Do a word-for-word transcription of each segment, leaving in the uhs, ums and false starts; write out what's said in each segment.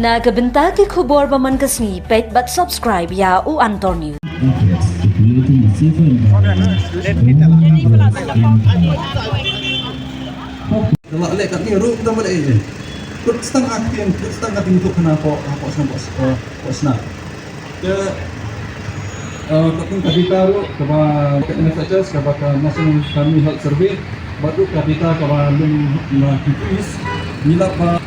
Na ka bynta ki khubor ba man ka sngi, peit bad subscribe ïa U Antor News. Ka la leh katne ruh, ka la leh ïa. Kut stang ka ktien, kut stang ka ktien tu kena ko, ko sna, ko, ko sna. Ke, eh, ka ktien ka data ruh, kaba ka N F H S, kaba ka National Family Health Survey, bad ruh ka data kaba lum na ki police, ngi la ba,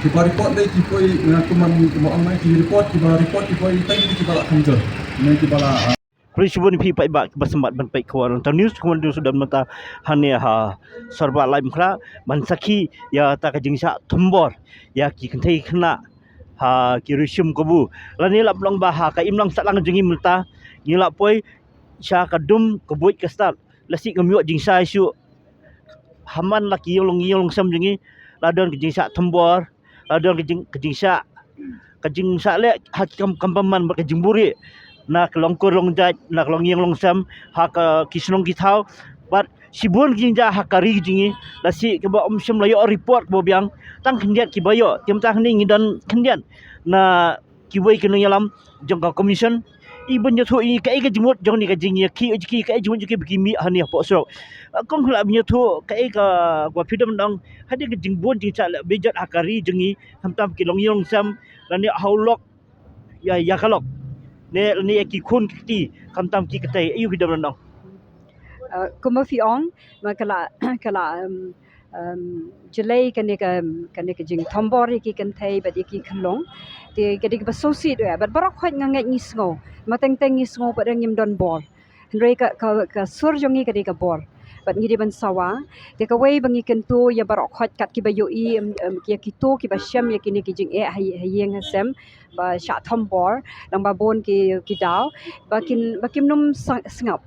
kiba report dei ki poi, nga kumne, kumba ong ki report, kiba report ki poi, tang kiba la kynjur, ne kiba la, ah, Khublei shibun ïa phi paidbah kiba sngewbha ban peit khubor Antor News, kumba news don mynta hangne ha Sorbah Laitumkhrah ban sakhi ïa kata ka jingshah thombor ïa ki kynthei khynnah ha ki riewshim kabu. Lane lah ban ong ba ha ka imlang sahlang jong ngi mynta ngi la poi sha ka dum ka buit ka stad. Lashai ngam ïoh jingshai shuh ha man la ki ïing long, ïing long sem jong ngi, la don ka jingshah thombor, la don ka jing, ka jingshah, ka jingshah leh ha ki kam, kam bymman bad ka jingbuhrieh na ka long kur long jait, na ka long ïing long sem, ha ka ki shnong ki thaw, bad shibun ki jingjia ha ka ri jong ngi. Lashai kaba ym shym la ïoh report kaba biang, tang khyndiat kiba ïoh. Te mynta hangne ngi don khyndiat na kiwei ki nongïalam jong ka commission, i ban ïathuh ïa kaei ka jingmut jong kane ka jingïakhih, ïa kaei ka jingmut jong ki ba ki mih hangne hapoh surok. Kong, lah ban ïathuh kaei kaba phi dang ong, hadien ka jingbun jingshah leh ba jot ha ka ri jong ngi, khamtam ki long ïing long sem, lane ha u lok ïa, ïa ka lok, ne lane ïa ki khun ki kti, khamtam ki kynthei, aïu phi dang ong? Uh, kumba phi ong, ma ka la, ka la, um, um, jlei kane ka, kane ka jingthombor ïa ki kynthei bad ïa ki khynnah. Te ka dei kaba sngewsih ïa, bad baroh khoit nga ngeit ngi sngew. Ma teng teng ngi sngew bad ngim don bor. Hynrei ka, ka, ka sur jong ngi ka dei ka bor. Bad ngi dei ban sawa. Te kawei ba ngi kyntu ïa baroh khoit kat kiba ïohi, em, em, ïa kito kiba shem ïa kine ki jingeh ha, ha ïing ha sem, ba shah thombor, lang ba bun ki, ki daw, ba kin, ba kim nym sa-, sngap.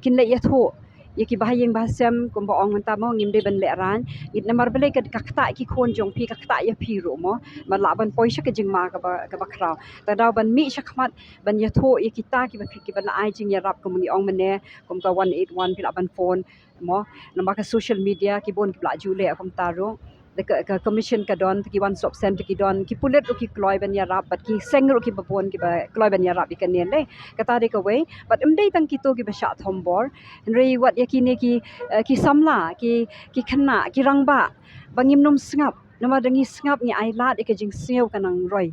Kin leh ïathuh ïa ki bahaïing bahasem, kumba ong mynta mo, ngim dei ban lehraiñ. Ngin namar balei ka, ka ktah ki khun jong phi, ka ktah ïa phi ruh mo. Ba lah ban poi sha ka jingma kaba, kaba khraw. Te daw ban mih shakhmat ban ïathuh ïa kita kiba phi, kiba la ai jingïarap, kum ngi ong mynne, kum ka one eight one phi lah ban phone mo. Namar ka social media ki bun kiba la ju leh kumta ruh. Te ka, ka commission ka don, te ki one stop center ki don, ki pulit ruh ki kloi ban ïarap, bad ki seng ruh kiba bun kiba kloi ban ïarap ïa kane lei. Kata dei kawei, bad ym dei tang kito kiba shah thombor. Hynrei wat ïa kine ki, eh, ki samla, ki, ki khynnah, ki rangbah, ba ngim nym sngap. Namar da ngi sngap ngi ai lad ïa ka jingsngew ka nang roi.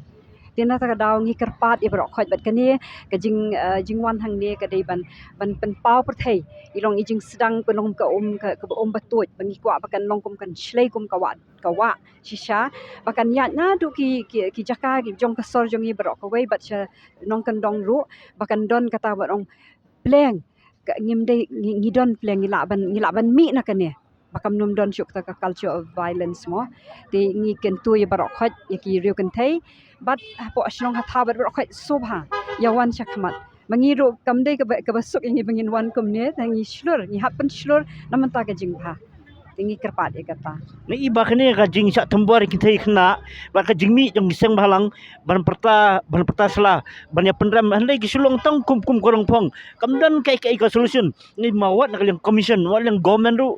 Te na kata ka daw ngi kyrpad ïa baroh khoit bad kane ka jing, eh, jingwan hangne ka dei ban, ban pynpaw pyrthei. I long i jingsdang ka long ka um ka, kaba um ba tuid, ba ngi kwah ba kan long kum kan shlei kum ka wah, ka wah shisha, ba kan ïaid naduh ki, ki, ki jaka jong ka sor jong ngi baroh kawei bad sha nongkyndong ruh, ba kan don kata ba ong pleng, ka, ngim dei, ngi, ngi don pleng, ngi lah ban, ngi lah ban mih na kane. Ba kam nym don shuh kata ka culture of violence mo. Te ngi kyntu ïa baroh khoit, ïa ki riew kynthei, bad hapoh shnong ha thaw bad baroh khoit sngewbha ïa wan shakhmat. Ma ngi ruh kam dei kaba, kaba suk ïa ngi ba ngin wan kumne, te ngi shlur, ngi hap pynshlur na mynta ka jingbha. Te ngi kyrpad ïa kata. Ngi i ba kane ka jingshah thombor ïa ki kynthei khynnah, bad ka jingmih jong ki seng bhalang ban pyrta, ban pyrta sla, ban ïa pynrem, hynrei ki shu long tang kum, kum ka rong phong. Kam don kaei kaei ka solution. Ngi ma wat na ka liang commission, wat liang government ruh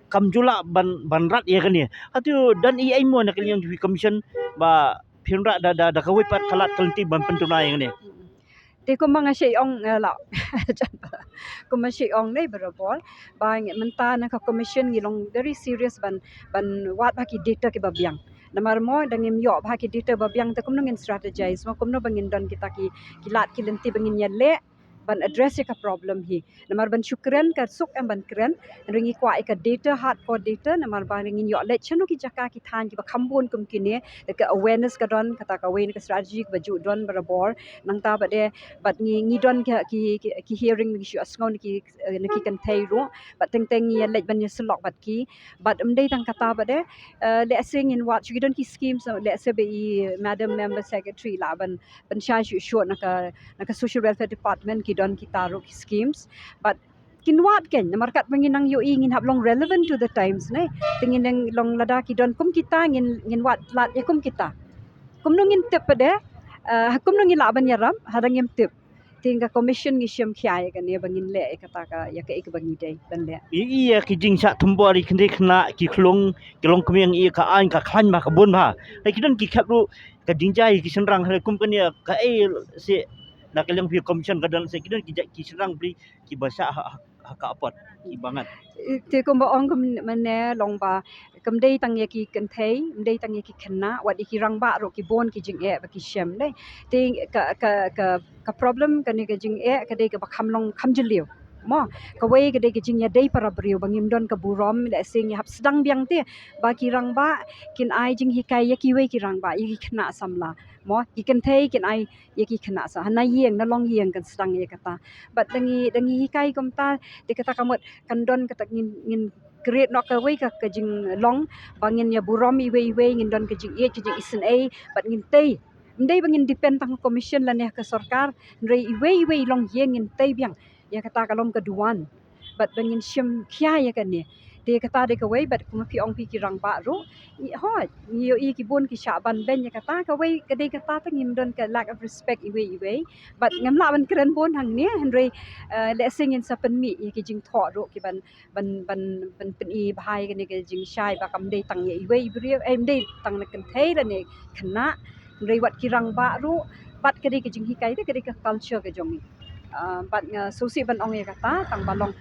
kam ju lah ban, ban rat ïa kane. Hato don ei ei mo na ka liang jong ki commission ba phin rat da, da, da kawei pat ka lad ka lynti ban pyntuna ïa kane? Te kumba nga shait ong, eh, la, kumba shait ong ne barabor, ba ngi mynta na ka commission ngi long very serious ban, ban wad bha ki data kiba biang. Namar mo da ngim ïoh bha ki data ba biang te kumno ngin strategize mo, kumno ba ngin don kita ki, ki lad ki lynti ba ngin ïaleh ban address ïa ka problem hi. Namar ban shu kren ka suk em ban kren, hynrei ngi kwah ïa ka data, hardcore data, namar ba ngin ïoh leit shano ki jaka ki thaiñ kiba kham bun kum kine, ka awareness ka don, kata kawei na ka strategy kaba ju don barabor, nangta bad de, bad ngi, ngi don ki, ki, ki, ki hearing ngi shu ïohsngew na ki, eh, na ki kynthei ruh, bad teng teng ngi ïa leit ban ïa syllok bad ki, bad ym dei tang kata bad de, eh, lehse ngin wad shu ki don ki schemes, lehse ba i madam member secretary lah ban, ban shai shuh shuh na ka, na ka social welfare department ki don kita ruh ki schemes. Bad kin wad kein, namar katba ngin nang ïohi ngin hap long relevant to the times ne. Te ngin nang long lada ki don kum kita ngin, ngin wad lad ïa kum kita. Kumno ngin tip pat de, eh, kumno ngin lah ban ïarap, haba ngim tip. Te ka commission ngi shim khia ïa kane ba ngin leh ïa kata ka, ïa kaei kaba ngi dei ban leh. I, i, ïa ki jingshah thombor ïa ki khyndai khynnah ki khlung ki longkmie, i, ka aiñ ka khlaiñ bha, ka bun bha. Hynrei ki don ki khep ruh ka jingjia ïa ki shynrang, hynrei kum kane kaei se na ka liang phi commission ka don se ki don ki jait ki shynrang bri kiba shah ha, ha, ha ka apot kiba ngat. Te kumba ong ka mynne long ba kam dei tang ïa ki kynthei, kam dei tang ïa ki khynnah, wat ïa ki rangbah ruh ki bun ki jingeh ba ki shem, ne. Te ka, ka, ka, ka problem kane ka jingeh ka dei kaba kham long kham jylliew, mo. Kawei ka dei ka jingïadei para briew ba ngim don ka burom, lehse ngi hap sdang biang te ba ki rangbah kin ai jinghikai ïa kiwei ki rangbah, ïa ki khynnah samla, mo. Ki kynthei kin ai ïa ki khynnah sa, na ïing, na longïing kan sdang ïa kata. Bad da ngi, da ngi hikai kumta, te kata ka mut kan don kata ngin, ngin create noh kawei ka, ka jinglong ba ngin ïa burom iwei iwei, ngin don ka jingïeit, ka jingisynei, bad ngin tei. Ym dei ba ngin depend tang ha commission lane ha ka sorkar, hynrei iwei iwei i longïing ngin tei biang ïa kata ka long ka duwan. Bad ba ngin shim khia ïa kane. Te kata dei kawei, bad kumba phi ong phi ki rangbah ruh, ngi, hooid, ngi ïohi ki bun ki shah ban beiñ ïa kata. Kawei ka dei kata te ngim don ka lack of respect iwei iwei. Bad ngam lah ban kren bun hangne, hynrei, eh, lehse ngin sa pynmih ïa ki jingthoh ruh ki ban, ban, ban, ban pyni bha ïa kane ka jingshai ba kam dei tang ïa iwei i briew, eh, ym dei tang na kynthei lane khynnah, hynrei wat ki rangbah ruh. Bad ka dei ka jinghikai te ka dei ka culture ka jong ngi. Ah, bad nga sngewsih ban ong ïa kata tang ba long,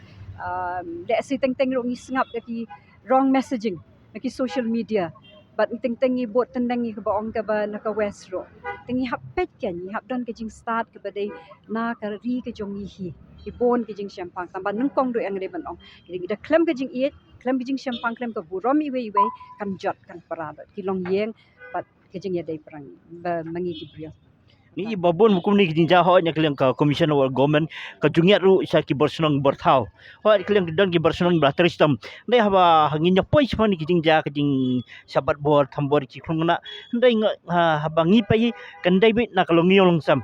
ah, lehse teng teng ruh ngi sngap da ki wrong messaging na ki social media. Bad ngi teng teng ngi bud tendang ïa kaba ong kaba na ka West ruh. Te ngi hap peit, kan, ngi hap don ka jingstad kaba dei na ka ri ka jong ngi hi. Ki bun ki jingshemphang, tang ba nyngkong ruh ïa nga dei ban ong, ki dei da khlem ka jingïeit, khlem ka jingshemphang, khlem ka burom iwei iwei, kan jot, kan para bad ki longïing bad ka jingïadei para ngi, ba ma ngi ki briew. Ngi i ba bun ba kumne ki jingjia, hooid, na ka liang ka commission of government ka jingïaid ruh sha ki bor shnong bor thaw. Hooid, ka liang ki don ki bor shnong ba la trei shitom. Hynrei haba ngin ïa poi shaphang ki jingjia ka jingshabat bor, thombor ki khlung khynnah. Hynrei nga, ha, haba ngi peit kan dei beit na ka longïing longsem,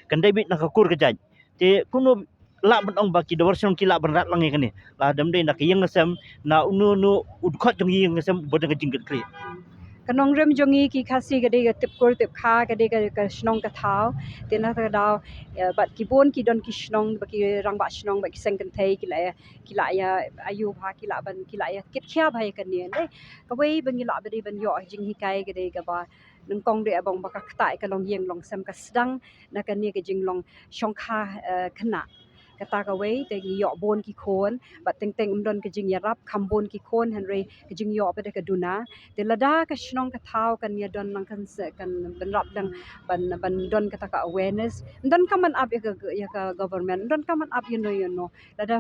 kan dei beit na ka kur ka jait. Te kumno lah ban ong ba ki bor shnong ki lah ban rat lang ïa kane, lada ym dei na ka ïing ka sem, na uno uno u dkhot jong ïing ka sem uba don ka jingkitkhlieh. Ka nongrim jong ngi ki Khasi ka dei ka tip kur tip kha, ka dei ka, ka shnong ka thaw. Te na kata ka daw, eh, bad ki bun ki don ki shnong, bad ki rangbah shnong, bad ki seng kynthei ki la ïa, ki la ïa aïu bha, ki la ban, ki la ïa kit khia bha ïa kane, ne. Kawei ba ngi lah ba dei ban ïoh jinghikai ka dei kaba nyngkong dei ba ong ba ka ktah ïa ka longïing longsem, ka sdang na kane ka jinglong shongkha, eh, khynnah. Kata kawei, te ngi ïoh bun ki khun, bad teng teng ym don ka jingïarap, kham bun ki khun, hynrei ka jingïoh pat ka duna. Te lada ka shnong ka thaw kan ïa don lang, kan se, kan bynrap lang ban, ban don kata ka awareness. Ym donkam ban ap ïa ka, ïa ka government, ym donkam ban ap ïano ïano. Lada